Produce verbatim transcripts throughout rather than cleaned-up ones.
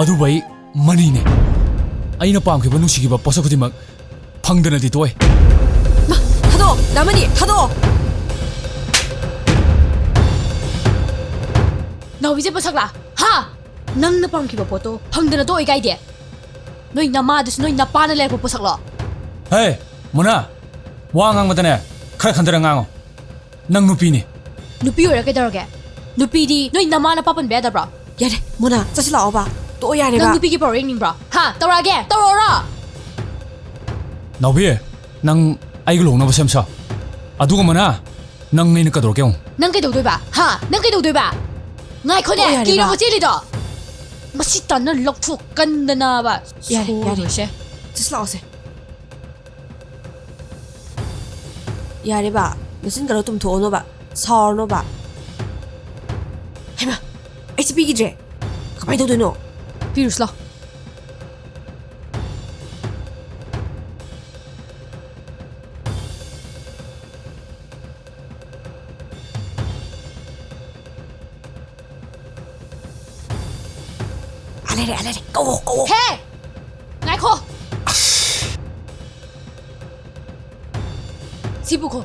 ꯑꯗꯨꯕꯨ ꯑꯩ ꯃꯅꯤꯅꯦ꯫ ꯑꯩꯅ ꯄꯥꯝꯈꯤꯕ, ꯅꯨꯡꯁꯤꯈꯤꯕ ꯄꯣꯠꯁꯛ ꯈꯨꯗꯤꯡꯃꯛ ꯐꯪꯗꯅꯗꯤ ꯇꯣꯛꯑꯣꯏ꯫ ꯃꯥ, ꯊꯥꯗꯣꯛꯑꯣ, ꯗꯥ ꯃꯅꯤ, ꯊꯥꯗꯣꯛꯑꯣ꯫ ꯅꯥꯎꯕꯤꯁꯦ ꯄꯣꯠꯁꯛꯂꯥ? ꯍꯥ? ꯅꯪꯅ ꯄꯥꯝꯈꯤꯕ ꯄꯣꯠꯇꯣ ꯐꯪꯗꯅ ꯇꯣꯛꯑꯣꯏ ꯀꯥꯏꯗꯤ? ꯅꯣꯏ ꯅꯃꯥꯗꯨꯁꯨ ꯅꯣꯏ ꯅꯄꯥꯅ ꯂꯩꯔꯛꯄ ꯄꯣꯠꯁꯛꯂꯣ? ꯍꯦ, ꯃꯣꯅꯥ, ꯋꯥ ꯉꯥꯡꯕꯗꯅꯦ ꯈꯔ ꯈꯟꯊꯔ ꯉꯥꯡꯉꯣ꯫ ꯅꯪ ꯅꯨꯄꯤꯅꯤ꯫ ꯅꯨꯄꯤ ꯑꯣꯏꯔ ꯀꯩꯗꯧꯔꯒꯦ? ꯅꯨꯄꯤꯗꯤ ꯅꯣꯏ ꯅꯃꯥ ꯅꯄꯥ ꯄꯟꯕ ꯌꯥꯗꯕ꯭ꯔꯣ? ꯌꯥꯔꯦ, ꯃꯣꯅꯥ, ꯆꯠꯁꯤ ꯂꯥꯛꯑꯣꯕ꯫ ꯇꯣꯛꯑꯣ ꯌꯥꯔꯦꯕ꯫ ꯅꯪ ꯅꯨꯄꯤꯒꯤ ꯄꯥꯎꯔꯧ ꯌꯦꯡꯅꯤꯡꯕ꯭ꯔꯣ? ꯍꯥ? ꯇꯧꯔꯛꯑꯒꯦ? ꯇꯧꯔꯛꯑꯣꯔꯣ? ꯅꯥꯎꯕꯤ, ꯅꯪ ꯑꯩꯒ ꯂꯨꯍꯣꯡꯅꯕ ꯁꯦꯝ ꯁꯥ꯫ ꯑꯗꯨꯒ ꯃꯣꯅꯥ, ꯅꯪ ꯑꯩꯅ ꯀꯩꯗꯧꯔꯛꯀꯦ ꯌꯦꯡꯉꯨ꯫ ꯅꯪ ꯀꯩꯗꯧꯗꯣꯏꯕ? ꯍꯥ? ꯅꯪ ꯀꯩꯗꯧꯗꯣꯏꯕ? ꯉꯥꯏꯈꯣꯅꯦ, ꯇꯣꯛꯑꯣ ꯌꯥꯔꯦꯕ꯫ ꯀꯤꯔꯕꯣ ꯆꯦꯜꯂꯤꯗꯣ? ꯃꯁꯤ ꯇꯥꯟꯅ ꯂꯧꯊꯣꯛꯀꯟꯗꯅꯕ꯫ ꯌꯥꯔꯦ, ꯌꯥꯔꯦ꯫ ꯁꯣꯏꯔꯣꯏꯁꯦ꯫ ꯆꯠꯁꯤ ꯂꯥꯛꯑꯣꯁꯦ꯫ ꯌꯥꯔꯦꯕ, ꯅꯆꯤꯟ ꯀꯩꯅꯣ ꯇꯨꯝꯊꯣꯛꯑꯅꯣꯕ, ꯁꯥꯎꯔꯅꯣꯕ꯫ ꯍꯩꯃꯥ, ꯑꯩꯁꯦ ꯄꯤꯈꯤꯗ꯭ꯔꯦ꯫ ꯀꯃꯥꯏꯅ ꯇꯧꯗꯣꯏꯅꯣ? ꯄꯤꯔꯨꯁꯤ ꯂꯥꯎ꯫ ꯂꯩꯔꯦ, ꯂꯩꯔꯦ꯫ ꯀꯧꯋꯣ, ꯀꯧꯋꯣ꯫ ꯍꯦ! ꯉꯥꯏꯈꯣ! ꯁꯤ ꯄꯨꯈꯣ꯫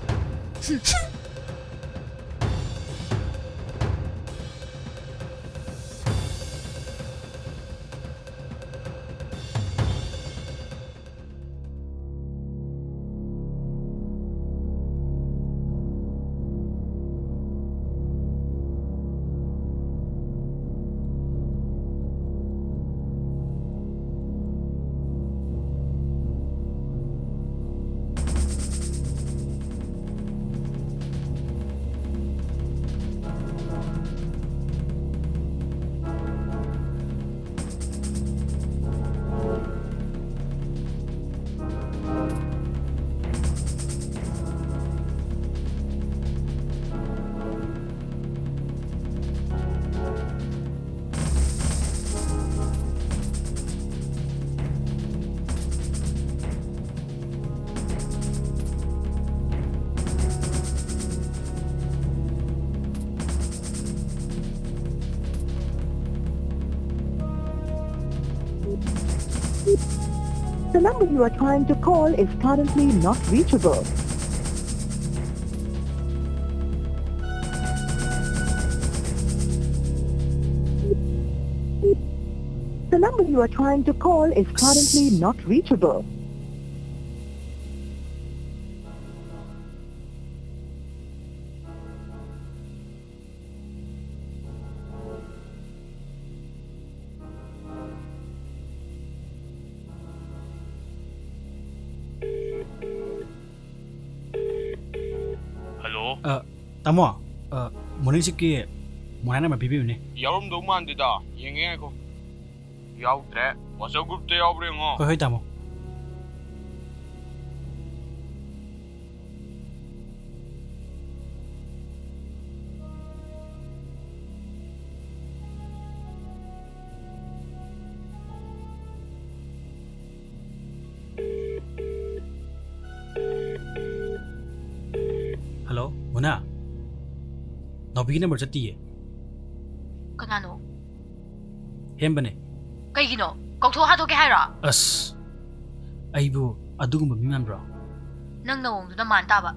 The number you are trying to call is currently not reachable. The number you are trying to call is currently not reachable. Hello? ꯑ, ꯇꯥꯃꯣ, ꯑ, morning shiftꯀꯤ ꯃꯣꯅꯥ number ꯄꯤꯕꯤꯌꯨꯅꯦ꯫ ꯌꯥꯎꯔꯝꯗꯧ ꯃꯥꯟꯗꯦꯗ, ꯌꯦꯡꯒꯦ ꯉꯥꯏꯈꯣ꯫ ꯌꯥꯎꯗ꯭ꯔꯦ꯫ WhatsApp groupꯇ ꯌꯥꯎꯕ꯭ꯔꯥ ꯌꯦꯡꯉꯣ꯫ ꯍꯣꯏ, ꯍꯣꯏ, ꯇꯥꯃꯣ꯫ Hello, ꯃꯣꯅꯥ꯫ ꯅꯥꯎꯕꯤꯒꯤ number ꯆꯠꯇꯤꯌꯦ꯫ ꯀꯅꯥꯅꯣ? ꯍꯦꯝꯕꯅꯦ꯫ ꯀꯩꯒꯤꯅꯣ? ꯀꯧꯊꯣꯛ ꯍꯥꯠꯇꯣꯛꯀꯦ ꯍꯥꯏꯔꯣ? ꯑꯁ, ꯑꯩꯕꯨ ꯑꯗꯨꯒꯨꯝꯕ ꯃꯤ ꯃꯥꯟꯕ꯭ꯔꯣ? ꯅꯪ ꯅꯑꯣꯡꯗꯨꯅ ꯃꯥꯟ ꯇꯥꯕ꯫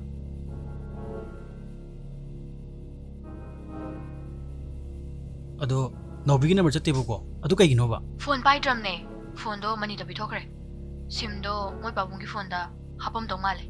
ꯑꯗꯣ ꯅꯥꯎꯕꯤꯒꯤ ꯅꯝꯕꯔ ꯆꯠꯇꯦꯕꯀꯣ, ꯑꯗꯨ ꯀꯩꯒꯤꯅꯣꯕ? ꯐꯣꯟ ꯄꯥꯏꯗ꯭ꯔꯕꯅꯦ꯫ ꯐꯣꯟꯗꯣ ꯃꯅꯤꯗ ꯄꯤꯊꯣꯛꯈ꯭ꯔꯦ꯫ ꯁꯤꯝꯗꯣ ꯃꯣꯏ ꯄꯥꯕꯨꯡꯒꯤ ꯐꯣꯟꯗ ꯍꯥꯞꯄꯝꯗꯧ ꯃꯥꯜꯂꯦ꯫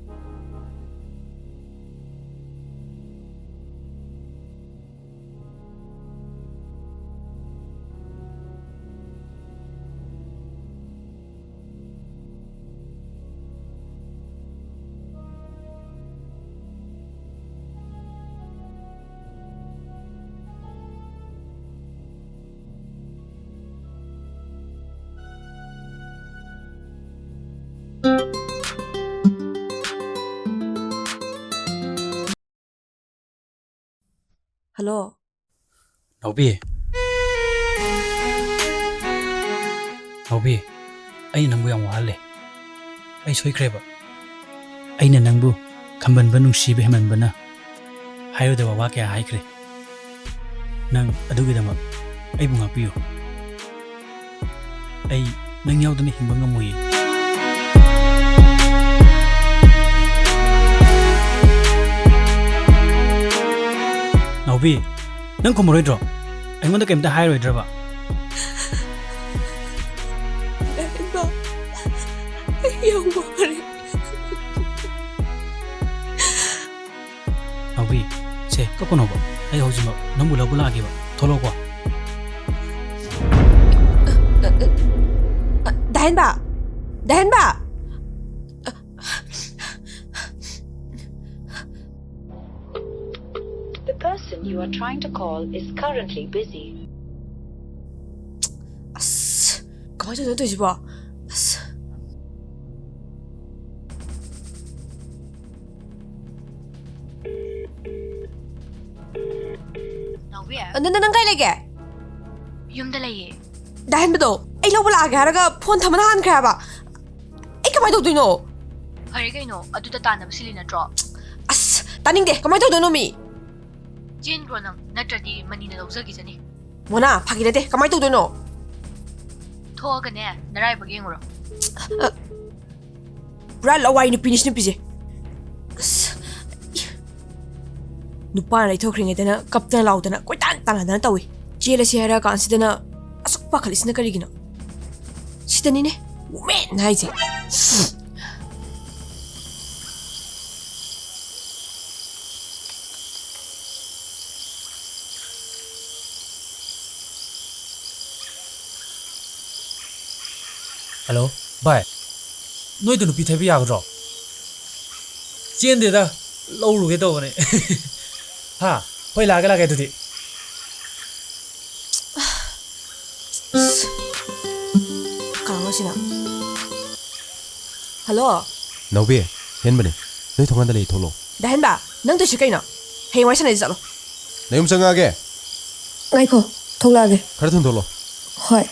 ꯍꯜꯂꯣ꯫ ꯅꯥꯎꯕꯤ꯫ ꯅꯥꯎꯕꯤ, ꯑꯩꯅ ꯅꯪꯕꯨ ꯌꯥꯝ ꯋꯥꯍꯜꯂꯦ꯫ ꯑꯩ ꯁꯣꯏꯈ꯭ꯔꯦꯕ꯫ ꯑꯩꯅ ꯅꯪꯕꯨ ꯈꯝꯕꯟꯕ ꯅꯨꯡꯁꯤꯕ ꯍꯦꯟꯃꯟꯕꯅ ꯍꯥꯏꯔꯣꯏꯗꯕ ꯋꯥ ꯀꯌꯥ ꯍꯥꯏꯈ꯭ꯔꯦ꯫ ꯅꯪ ꯑꯗꯨꯒꯤꯗꯃꯛ ꯑꯩꯕꯨ ꯉꯥꯛꯄꯤꯌꯨ꯫ ꯑꯩ ꯅꯪ ꯌꯥꯎꯗꯅ ꯍꯤꯡꯕ ꯉꯝꯃꯣꯏꯌꯦ꯫ ꯅꯥꯎꯕꯤ, ꯅꯪ ꯈꯨꯝꯃꯔꯣꯏꯗ꯭ꯔꯣ? ꯑꯩꯉꯣꯟꯗ ꯀꯩꯝꯇ ꯍꯥꯏꯔꯣꯏꯗ꯭ꯔꯕ? ꯏꯕꯣ, ꯑꯩ ꯌꯥꯝ ꯋꯥꯔꯦ꯫ ꯅꯥꯎꯕꯤ, ꯁꯦ, ꯀꯞꯀꯅꯣꯕ꯫ ꯑꯩ ꯍꯧꯖꯤꯛꯃꯛ ꯅꯪꯕꯨ ꯂꯧꯕ ꯂꯥꯛꯑꯒꯦꯕ꯫ ꯊꯣꯛꯂꯛꯑꯣꯀꯣ꯫ ꯗꯥꯍꯦꯟꯕ! ꯗꯥꯍꯦꯟꯕ! The person you are trying to call is currently busy. ꯑꯁ, ꯀꯃꯥꯏꯅ ꯇꯧꯗꯣꯏꯅꯣ ꯇꯧꯔꯤꯁꯤꯕꯣ? ꯑꯁ꯫ ꯅꯥꯎꯕꯤ? ꯑ, ꯅ-, ꯅ-, ꯅꯪ ꯀꯥꯏ ꯂꯩꯒꯦ? ꯌꯨꯝꯗ ꯂꯩꯌꯦ꯫ ꯗꯥꯍꯦꯟꯕꯗꯣ ꯑꯩ ꯂꯧꯕ ꯂꯥꯛꯑꯒꯦ ꯍꯥꯏꯔꯒ ꯐꯣꯟ ꯊꯝꯃꯅ ꯍꯥꯟꯈ꯭ꯔꯦ ꯍꯥꯏꯕ꯫ ꯑꯩ ꯀꯃꯥꯏꯅ ꯇꯧꯗꯣꯏꯅꯣ? ꯐꯔꯦ ꯀꯩꯅꯣ, ꯑꯗꯨꯗ ꯇꯥꯟꯅꯕ ꯁꯤꯜꯂꯤ ꯅꯠꯇ꯭ꯔꯣ? ꯑꯁ, ꯇꯥꯅꯤꯡꯗꯦ꯫ ꯀꯃꯥꯏꯅ ꯇꯧꯗꯣꯏꯅꯣ ꯃꯤ? ꯆꯦꯟꯈ꯭ꯔꯣ ꯅꯪ, ꯅꯠꯇ꯭ꯔꯗꯤ ꯃꯅꯤꯅ ꯂꯧꯖꯈꯤꯖꯅꯤ꯫ ꯃꯣꯅꯥ, ꯐꯥꯒꯤ ꯅꯠꯇꯦ꯫ ꯀꯃꯥꯏꯅ ꯇꯧꯗꯣꯏꯅꯣ? ꯊꯣꯛꯑꯒꯅꯦ, ꯅꯔꯥꯏꯕꯛ ꯌꯦꯡꯉꯨꯔꯣ꯫ ꯄꯨꯔꯥ ꯂꯋꯥꯏ ꯅꯨꯄꯤꯅꯤ ꯁꯤ ꯅꯨꯄꯤꯁꯦ꯫ ꯑꯁ, ꯏ-, ꯅꯨꯄꯥꯅ ꯂꯩꯊꯣꯛꯈ꯭ꯔꯤꯉꯩꯗꯅ ꯀꯞꯇꯅ ꯂꯥꯎꯗꯅ ꯀꯣꯏꯇꯥꯟ ꯇꯥꯟꯅꯗꯅ ꯇꯧꯏ꯫ ꯆꯦꯜꯂꯁꯤ ꯍꯥꯏꯔ ꯀꯥꯟꯁꯤꯗꯅ ꯑꯁꯨꯛ ꯄꯥꯈꯠꯂꯤꯁꯤꯅ ꯀꯔꯤꯒꯤꯅꯣ? ꯁꯤꯗꯅꯤꯅꯦ ꯋꯨꯃꯦꯟ ꯍꯥꯏꯁꯦ꯫ ꯍꯜꯂꯣ, ꯚꯥꯏ, ꯅꯣꯏꯗ ꯅꯨꯄꯤ ꯊꯩꯕ ꯌꯥꯒꯗ꯭ꯔꯣ? ꯆꯦꯟꯗꯦꯗ, ꯂꯧꯔꯨꯒꯦ ꯇꯧꯕꯅꯦ꯫ ꯍꯥ? ꯍꯣꯏ, ꯂꯥꯛꯑꯒꯦ, ꯂꯥꯛꯑꯒꯦ ꯑꯗꯨꯗꯤ꯫ ꯀꯅꯥꯅꯣ ꯁꯤꯅ? ꯍꯜꯂꯣ? ꯅꯥꯎꯕꯤ, ꯍꯦꯟꯕꯅꯦ꯫ ꯅꯣꯏ ꯊꯣꯡꯒꯥꯟꯗ ꯂꯩ, ꯊꯣꯛꯂꯛꯑꯣ꯫ ꯗꯥ ꯍꯦꯟꯕ, ꯅꯪ ꯇꯧꯏꯁꯤ ꯀꯩꯅꯣ? ꯍꯌꯦꯡ ꯋꯥꯔꯤ ꯁꯥꯟꯅꯁꯤ ꯆꯠꯂꯣ꯫ ꯅꯌꯨꯝ ꯆꯪꯉꯛꯑꯒꯦ꯫ ꯉꯥꯏꯈꯣ, ꯊꯣꯛꯂꯛꯑꯒꯦ꯫ ꯈꯔ ꯊꯨꯅ ꯊꯣꯛꯂꯛꯑꯣ꯫ ꯍꯣꯏ꯫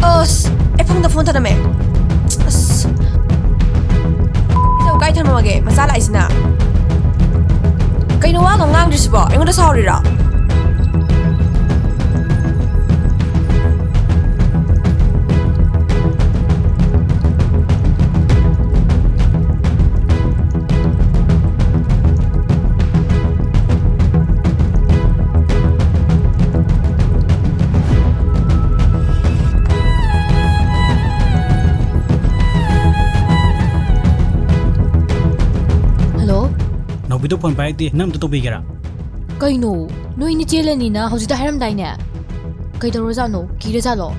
ꯑꯁ, ꯑꯩ ꯐꯃꯨꯡꯗ ꯐꯣꯟ ꯊꯅꯝꯃꯦ꯫ ꯑꯁ꯫ ꯏꯆꯧ ꯀꯥꯏ ꯊꯝꯃꯝꯃꯒꯦ? ꯃꯆꯥ ꯂꯥꯛꯏꯁꯤꯅ꯫ ꯀꯩꯅꯣ ꯋꯥꯒ ꯉꯥꯡꯗ꯭ꯔꯤꯁꯤꯕꯣ? ꯑꯩꯉꯣꯟꯗ ꯁꯥꯎꯔꯤꯔꯣ? ꯑꯗꯨ ꯐꯣꯟ ꯄꯥꯏꯔꯛꯇꯦ, ꯅꯪ ꯑꯝꯇ ꯇꯧꯕꯤꯒꯦꯔꯥ? ꯀꯩꯅꯣ? ꯅꯣꯏ ꯅꯆꯦ ꯂꯩꯅꯤꯅ ꯍꯧꯖꯤꯛꯇ ꯍꯥꯏꯔꯝꯗꯥꯏꯅꯦ? ꯀꯩꯗꯧꯔꯖꯥꯠꯅꯣ? ꯀꯤꯔꯖꯥꯠꯂꯣ?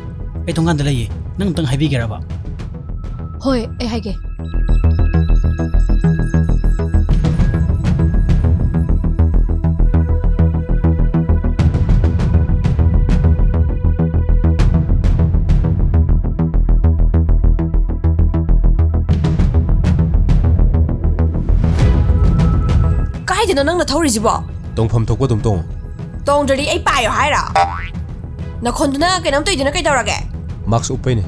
ꯑꯩ ꯊꯣꯡꯒꯥꯟꯗ ꯂꯩꯌꯦ, ꯅꯪ ꯑꯝꯇꯪ ꯍꯥꯏꯕꯤꯒꯦꯔꯕ? ꯍꯣꯏ, ꯑꯩ ꯍꯥꯏꯒꯦ꯫ ꯀꯥꯏꯗꯅꯣ ꯅꯪꯅ ꯊꯧꯔꯤꯁꯤꯕꯣ? ꯇꯣꯡꯐꯝ ꯊꯣꯛꯄ ꯑꯗꯨꯝ ꯇꯣꯡꯉꯣ꯫ ꯇꯣꯡꯗ꯭ꯔꯗꯤ ꯑꯩ ꯄꯥꯏꯌꯣ ꯍꯥꯏꯔꯣ? ꯅꯈꯣꯟꯗꯨꯅ ꯀꯩꯅꯣꯝ ꯇꯧꯏꯗꯨꯅ ꯀꯩꯗꯧꯔꯒꯦ? ꯃꯥꯛꯁ ꯎꯞꯄꯩꯅꯦ꯫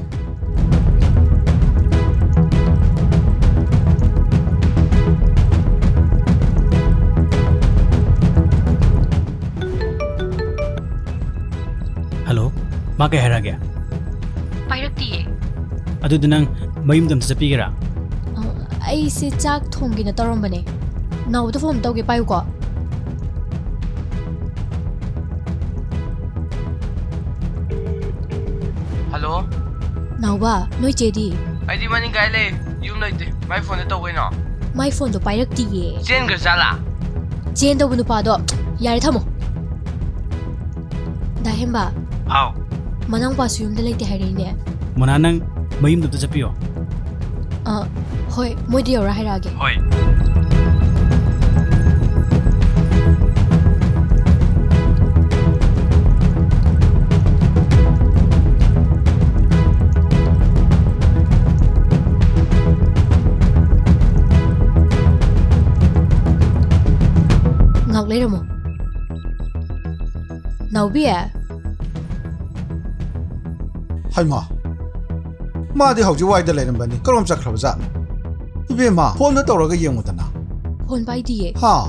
ꯍꯜꯂꯣ, ꯃꯥ ꯀꯩ ꯍꯥꯏꯔꯛꯑꯒꯦ? ꯄꯥꯏꯔꯛꯇꯤꯌꯦ꯫ ꯑꯗꯨꯗꯤ ꯅꯪ ꯃꯌꯨꯝꯗ ꯑꯝꯇ ꯆꯠꯄꯤꯒꯦꯔꯥ? ꯑ, ꯑꯩꯁꯦ ꯆꯥꯛ ꯊꯣꯡꯒꯦꯅ ꯇꯧꯔꯝꯕꯅꯦ꯫ ꯅꯥꯎꯕꯗ ꯐꯣꯟ ꯇꯧꯒꯦ, ꯄꯥꯏꯌꯨꯀꯣ꯫ ꯍꯜꯂꯣ꯫ ꯅꯥꯎꯕ, ꯅꯣꯏ ꯆꯦꯗꯤ? ꯑꯩꯗꯤ ꯃꯅꯤꯡ ꯀꯥꯏ ꯂꯩ, ꯌꯨꯝ ꯂꯩꯇꯦ꯫ ꯃꯥꯏ ꯐꯣꯟꯗ ꯇꯧꯕꯩꯅꯣ? ꯃꯥꯏ ꯐꯣꯟꯗꯣ ꯄꯥꯏꯔꯛꯇꯤꯌꯦ꯫ ꯆꯦꯟꯈ꯭ꯔꯖꯥꯠꯂꯥ? ꯆꯦꯟꯗꯧꯕ ꯅꯨꯄꯥꯗꯣ ꯌꯥꯔꯦ, ꯊꯝꯃꯣ꯫ ꯗꯥ ꯍꯦꯝꯕ꯫ ꯍꯥꯎ꯫ ꯃꯅꯥꯎꯄꯥꯁꯨ ꯌꯨꯝꯗ ꯂꯩꯇꯦ ꯍꯥꯏꯔꯛꯏꯅꯦ꯫ ꯃꯣꯅꯥ, ꯅꯪ ꯃꯌꯨꯝꯗ ꯑꯝꯇ ꯆꯠꯄꯤꯌꯣ꯫ ꯑ, ꯍꯣꯏ, ꯃꯣꯏꯗ ꯌꯧꯔ ꯍꯥꯏꯔꯛꯑꯒꯦ꯫ ꯍꯣꯏ꯫ ꯉꯥꯛ ꯂꯩꯔꯝꯃꯣ꯫ ꯅꯥꯎꯕꯤ꯫ ꯍꯩꯃꯥ, ꯃꯥꯗꯤ ꯍꯧꯖꯤꯛ ꯋꯥꯏꯗ ꯂꯩꯔꯝꯕꯅꯤ, ꯀꯔꯣꯝ ꯆꯠꯈ꯭ꯔꯕ ꯖꯥꯠꯅꯣ? ꯏꯕꯦꯝꯃ, ꯐꯣꯟꯗ ꯇꯧꯔꯒ ꯌꯦꯡꯉꯨꯗꯅ꯫ ꯐꯣꯟ ꯄꯥꯏꯗꯤꯌꯦ꯫ ꯍꯥ?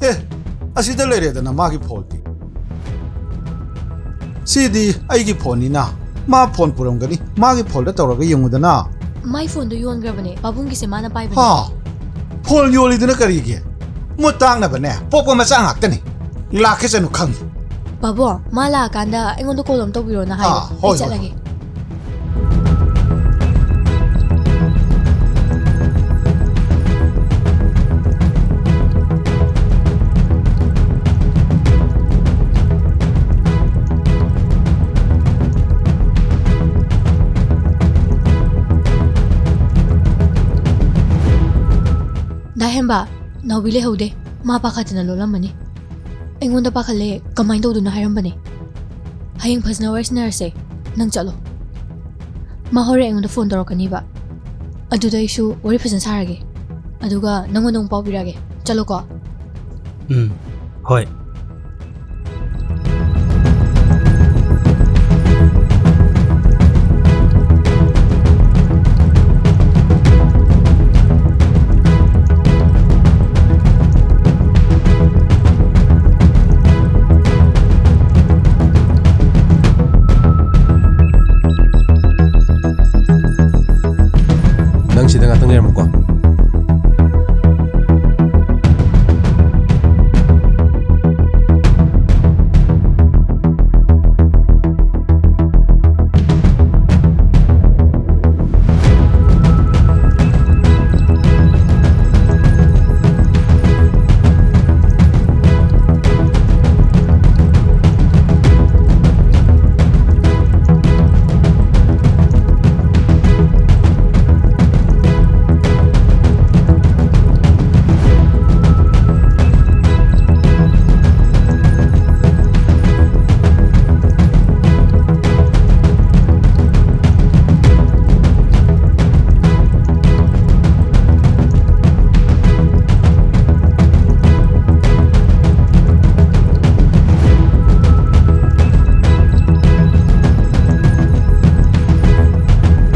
ꯑꯦ, ꯑꯁꯤꯗ ꯂꯩꯔꯦꯗꯅ ꯃꯥꯒꯤ ꯐꯣꯟꯗꯤ꯫ ꯁꯤꯗꯤ ꯑꯩꯒꯤ ꯐꯣꯟꯅꯤꯅ ꯃꯥ ꯐꯣꯟ ꯄꯨꯔꯝꯒꯅꯤ, ꯃꯥꯒꯤ ꯐꯣꯟꯗ ꯇꯧꯔꯒ ꯌꯦꯡꯉꯨꯗꯅ꯫ ꯃꯥꯏ ꯐꯣꯟꯗꯣ ꯌꯣꯟꯈ꯭ꯔꯕꯅꯦ, ꯄꯥꯕꯨꯡꯒꯤꯁꯦ ꯃꯥꯅ ꯄꯥꯏꯕꯅꯦ꯫ ꯍꯥ? ꯐꯣꯟ ꯌꯣꯜꯂꯤꯗꯨꯅ ꯀꯔꯤꯒꯤ? ꯃꯨꯠ ꯇꯥꯡꯅꯕꯅꯦ, ꯄꯣꯛꯄ ꯃꯆꯥ ꯉꯥꯛꯇꯅꯤ꯫ ꯂꯥꯛꯀꯦ ꯆꯠꯅꯨ ꯈꯪꯉꯤ꯫ ꯄꯥꯕꯨꯡ, ꯃꯥ ꯂꯥꯛꯑꯀꯥꯟꯗ ꯑꯩꯉꯣꯟꯗ ꯀꯣꯜ ꯑꯃ ꯇꯧꯕꯤꯔꯣꯅ ꯍꯥꯏꯌꯣ꯫ ꯑꯥ, ꯍꯣꯏ, ꯑꯩ ꯍꯣꯏ, ꯆꯠꯂꯒꯦ꯫ ꯍꯣꯏ꯫ ꯅꯥꯎꯕꯤ ꯂꯩꯍꯧꯗꯦ꯫ ꯃꯥ ꯄꯥꯈꯠꯇꯅ ꯂꯣꯠꯂꯝꯃꯅꯤ꯫ ꯑꯩꯉꯣꯟꯗ ꯄꯥꯈꯠꯂꯦ꯫ ꯀꯃꯥꯏꯅ ꯇꯧꯗꯣꯏꯅꯣ ꯍꯥꯏꯔꯝꯕꯅꯦ꯫ ꯍꯌꯦꯡ ꯐꯖꯅ ꯋꯥꯔꯤ ꯁꯥꯟꯅꯔꯁꯦ꯫ ꯅꯪ ꯆꯠꯂꯣ꯫ ꯃꯥ ꯍꯣꯔꯦꯟ ꯑꯩꯉꯣꯟꯗ ꯐꯣꯟ ꯇꯧꯔꯛꯀꯅꯤꯕ꯫ ꯑꯗꯨꯗ ꯑꯩꯁꯨ ꯋꯥꯔꯤ ꯐꯖꯅ ꯁꯥꯔꯒꯦ꯫ ꯑꯗꯨꯒ ꯅꯪꯉꯣꯟꯗ ꯑꯃꯨꯛ ꯄꯥꯎ ꯄꯤꯔꯛꯑꯒꯦ꯫ ꯆꯠꯂꯣꯀꯣ꯫ ꯎꯝ, ꯍꯣꯏ꯫ ꯅꯪ ꯁꯤꯗ ꯉꯥꯛꯇꯪ ꯂꯩꯔꯝꯃꯨꯀꯣ꯫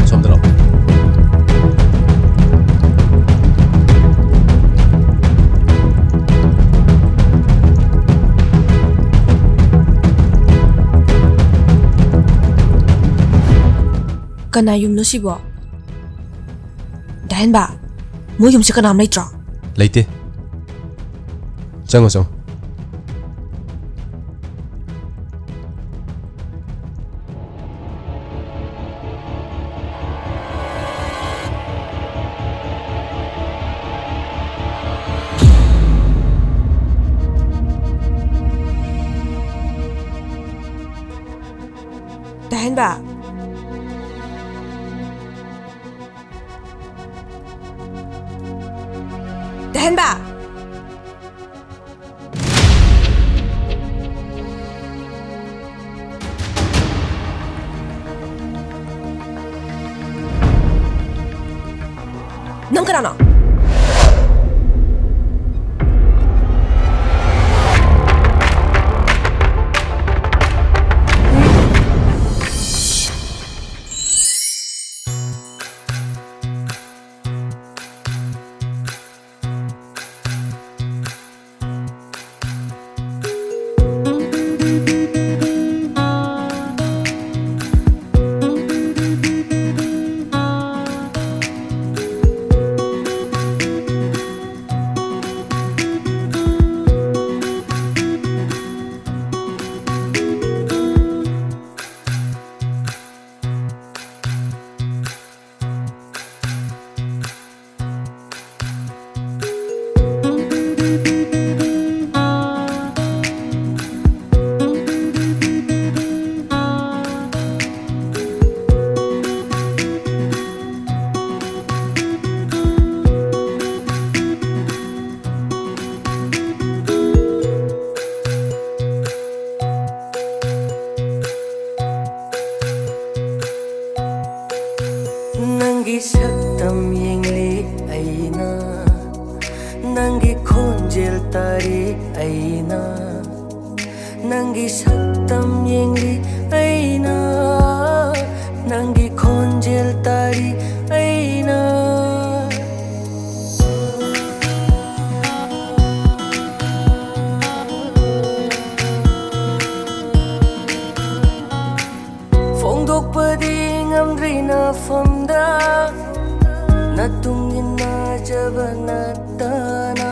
ꯁꯣꯝꯗ ꯂꯥꯛꯑꯣ꯫ ꯀꯅꯥ ꯌꯨꯝꯅꯣ ꯁꯤꯕꯣ? ꯗꯥꯍꯦꯟꯕ, ꯃꯣꯏ ꯌꯨꯝꯁꯦ ꯀꯅꯥꯝ ꯂꯩꯇ꯭ꯔꯣ? ꯂꯩꯇꯦ꯫ ꯆꯪꯉꯣ, ꯆꯪꯉꯣ꯫ ꯗꯥꯍꯦꯟꯕ꯫ ꯗꯥꯍꯦꯟꯕ! ꯅꯪ ꯀꯅꯥꯅꯣ? ꯅꯪꯒꯤ ꯁꯛꯇꯝ ꯌꯦꯡꯂꯤ ꯑꯩꯅ, ꯅꯪꯒꯤ ꯈꯣꯟꯖꯦꯜ ꯇꯥꯔꯤ ꯑꯩꯅ, ꯅꯪꯒꯤ ꯁꯛꯇꯝ ꯌꯦꯡꯂꯤ ꯑꯩꯅ, ꯅꯪꯒꯤ ꯈꯣꯟꯖꯦꯜ ꯇꯥꯔꯤ ꯑꯩꯅ꯫ ꯐꯣꯡꯗꯣꯛꯄꯗꯤ ꯉꯝꯗ꯭ꯔꯤ ꯅꯐꯝꯗ, ꯅꯇꯨꯡ ꯏꯟꯅꯖꯕ ꯅꯠꯇꯅ꯫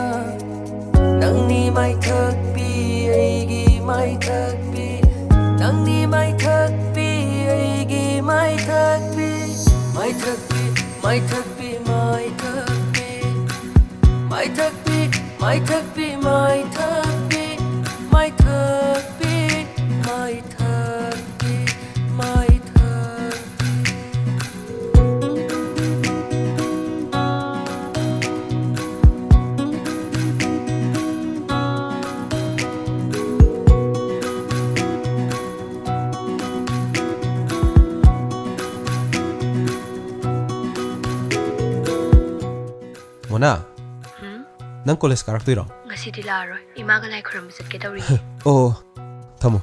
ꯅꯪꯅꯤ ꯃꯥꯏꯊꯛꯄꯤ, ꯑꯩꯒꯤ ꯃꯥꯏꯊꯛꯄꯤ, ꯅꯪꯅꯤ ꯃꯥꯏꯊꯛꯄꯤ, ꯑꯩꯒꯤ ꯃꯥꯏꯊꯛꯄꯤ꯫ ꯃꯥꯏꯊꯛꯄꯤ, ꯃꯥꯏꯊꯛꯄꯤ, ꯃꯥꯏꯊꯛꯄꯤ꯫ ꯃꯥꯏꯊꯛꯄꯤ, ꯃꯥꯏꯊꯛꯄꯤ, ꯃꯥꯏꯊꯛꯄꯤ, ꯃꯥꯏꯊꯛꯄꯤ, ꯃꯥꯏꯊꯛꯄꯤ, ꯃꯥꯏꯊꯛꯄꯤ꯫ ꯃꯣꯅꯥ, ꯎꯝ? ꯅꯪ ꯀꯣꯂꯦꯖ ꯀꯥꯔꯛꯇꯣꯏꯔꯣ? ꯉꯁꯤꯗꯤ ꯂꯥꯛꯑꯔꯣꯏ꯫ ꯏꯃꯥꯒ ꯂꯥꯏ ꯈꯨꯔꯨꯝꯕ ꯆꯠꯀꯦ ꯇꯧꯔꯤ꯫ ꯑꯣ, ꯊꯝꯃꯣ꯫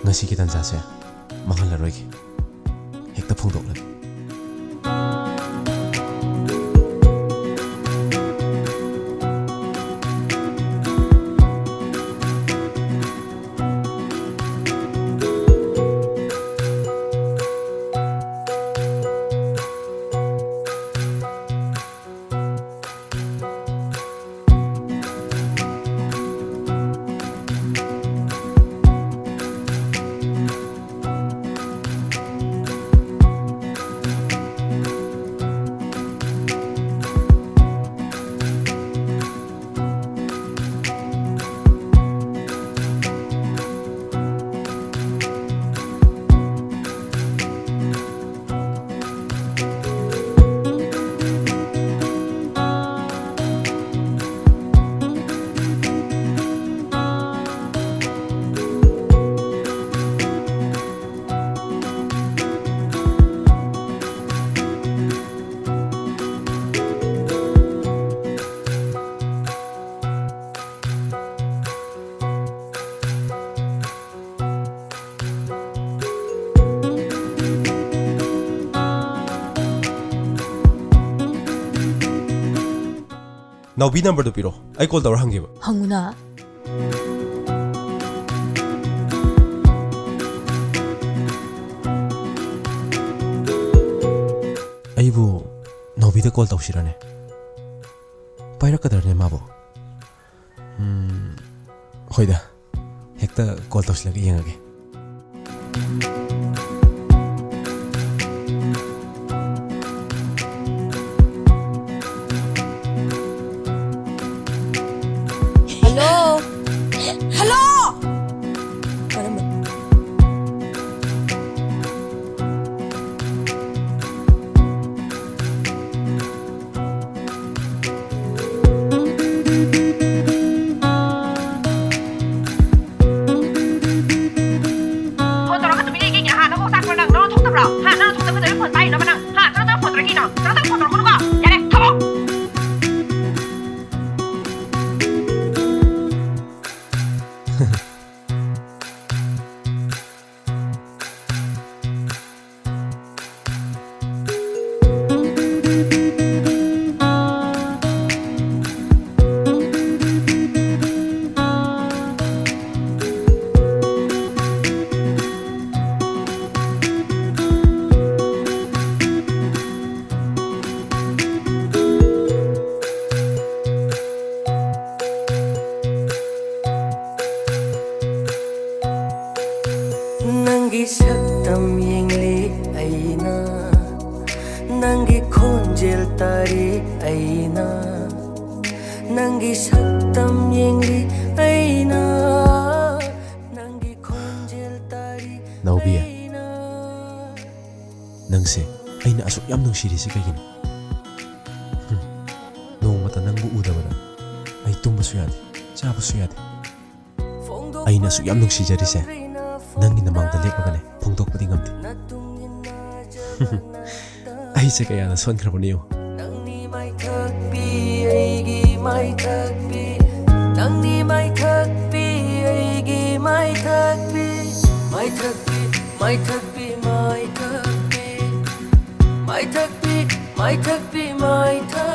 ꯉꯁꯤꯒꯤ ꯇꯥꯟꯖꯥꯁꯦ ꯃꯥꯡꯍꯜꯂꯔꯣꯏꯒꯦ꯫ ꯍꯦꯛꯇ ꯐꯣꯡꯗꯣꯛꯂꯒꯦ꯫ ꯅꯥꯎꯕꯤ ꯅꯝꯕꯔꯗꯨ ꯄꯤꯔꯣ, ꯑꯩ ꯀꯣꯜ ꯇꯧꯔ ꯍꯪꯒꯦꯕ꯫ ꯍꯪꯉꯨꯅ꯫ ꯑꯩꯕꯨ ꯅꯥꯎꯕꯤꯗ ꯀꯣꯜ ꯇꯧꯁꯤꯔꯅꯦ? ꯄꯥꯏꯔꯛꯀꯗ꯭ꯔꯅꯦ ꯃꯥꯕꯨ? ꯎꯝ, ꯍꯣꯏꯗ, ꯍꯦꯛꯇ ꯀꯣꯜ ꯇꯧꯁꯤꯜꯂꯒ ꯌꯦꯡꯉꯒꯦ꯫ ꯍꯜꯂꯣ꯫ ꯍꯜꯂꯣ꯫ ꯀꯔꯝꯕ? ꯅꯪꯒꯤ ꯁꯛꯇꯝ ꯌꯦꯡꯂꯤ ꯑꯩꯅ, ꯅꯪꯒꯤ ꯈꯣꯟꯖꯦꯜ ꯇꯥꯔꯤ ꯑꯩꯅ, ꯅꯪꯒꯤ ꯁꯛꯇꯝ ꯌꯦꯡꯂꯤ ꯑꯩꯅ, ꯅꯪꯒꯤ ꯈꯣꯟꯖꯦꯜ ꯇꯥꯔꯤ ꯅꯥꯎꯕꯤ, ꯑꯩꯅ꯫ ꯅꯪꯁꯦ ꯑꯩꯅ ꯑꯁꯨꯛ ꯌꯥꯝ ꯅꯨꯡꯁꯤꯔꯤꯁꯤ ꯀꯩꯒꯤꯅꯣ? ꯍꯨꯝ, ꯅꯣꯡꯃꯇ ꯅꯪꯕꯨ ꯎꯗꯕꯗ ꯑꯩ ꯇꯨꯝꯕꯁꯨ ꯌꯥꯗꯦ, ꯆꯥꯕꯁꯨ ꯌꯥꯗꯦ꯫ ꯑꯩꯅ ꯑꯁꯨꯛ ꯌꯥꯝ ꯅꯨꯡꯁꯤꯖꯔꯤꯁꯦ ꯅꯪꯒꯤ ꯅꯃꯥꯡꯗ ꯂꯦꯞꯄꯒꯅꯦ ꯐꯣꯡꯗꯣꯛꯄꯗꯤ ꯉꯝꯗꯦ꯫ ꯑꯩꯁꯦ ꯀꯌꯥꯗ ꯁꯣꯟꯈ꯭ꯔꯕꯅꯣ ꯌꯦꯡꯉꯨ꯫ ꯅꯪꯅꯤ ꯃꯥꯏꯊꯛꯄꯤ, ꯑꯩꯒꯤ ꯃꯥꯏꯊꯛꯄꯤ, ꯅꯪꯅꯤ ꯃꯥꯏꯊꯛꯄꯤ, ꯑꯩꯒꯤ ꯃꯥꯏꯊꯛꯄꯤ, ꯃꯥꯏꯊꯛꯄꯤ, ꯃꯥꯏꯊꯛꯄꯤ, ꯃꯥꯏꯊꯛꯄꯤ, ꯃꯥꯏꯊꯛꯄꯤ, ꯃꯥꯏꯊꯛꯄꯤ, ꯃꯥꯏꯊꯛ